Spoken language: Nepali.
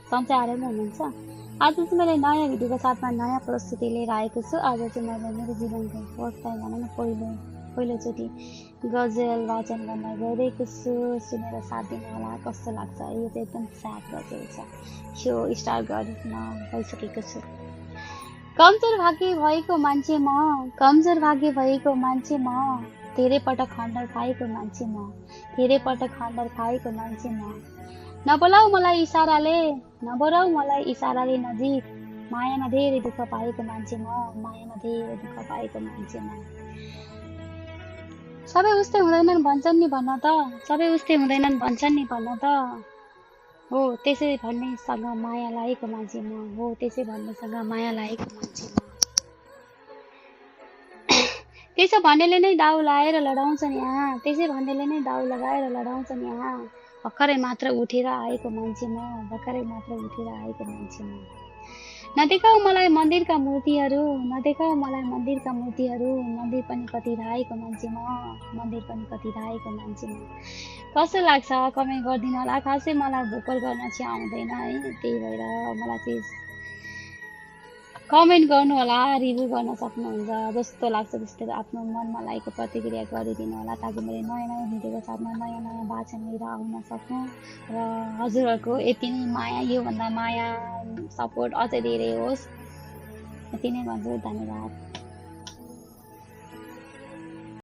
सन्चै आरामै हुनुहुन्छ? आज चाहिँ मैले नयाँ भिडियोको साथमा नयाँ प्रस्तुति लिएर आएको छु। आज चाहिँ मैले मेरो जीवनको फर्स्ट टाइम भनौँ न पहिलोचोटि गजल वाचन गर्न गइरहेको छु। सुनेर साथ दिनु होला, कस्तो लाग्छ? यो चाहिँ एकदम स्याड गजल छ। यो स्टार्ट गर्न गइसकेको छु। कमजोर भाग्य भएको मान्छे म, कमजोर भाग्य भएको मान्छे म, धेरै पटक खण्डर खाएको मान्छे म, धेरै पटक खण्डर खाएको मान्छे म। नबोलाऊ मलाई इसाराले, नबोलाऊ मलाई इसाराले नजिक, मायामा धेरै दुःख पाएको मान्छे म, मायामा धेरै दुःख पाएको मान्छे म। सबै उस्तै हुँदैनन् भन्छन् नि भन्न त, सबै उस्तै हुँदैनन् भन्छन् नि भन्न त, हो त्यसै भन्नेसँग माया लागेको मान्छे म, हो त्यसै भन्नेसँग माया लागेको मान्छे म। त्यसो भन्नेले नै दाउ लाएर लडाउँछन् यहाँ, त्यसै भन्नेले नै दाउ लगाएर लडाउँछन् यहाँ, भर्खरै मात्र उठेर आएको मान्छे म, भर्खरै मात्र उठेर आएको मान्छे म। नदेखाऊ मलाई मन्दिरका मूर्तिहरू, नदेखाऊ मलाई मन्दिरका मूर्तिहरू, मन्दिर पनि कति धाएको मान्छे म, मन्दिर पनि कति धाएको मान्छे म। कस्तो लाग्छ कमेन्ट गरिदिनु होला। खासै मलाई भोकल गर्न चाहिँ आउँदैन है, त्यही भएर मलाई चाहिँ कमेन्ट गर्नु होला, रिभ्यू गर्न सक्नुहुन्छ। जस्तो लाग्छ त्यस्तो आफ्नो मनमा लागेको प्रतिक्रिया गरिदिनु होला, ताकि मैले नयाँ नयाँ भिडियोको साथमा नयाँ नयाँ वाचन लिएर आउन सकौँ। र हजुरहरूको यति नै माया, योभन्दा माया सपोर्ट अझै धेरै होस्, यति नै भन्छु। धन्यवाद।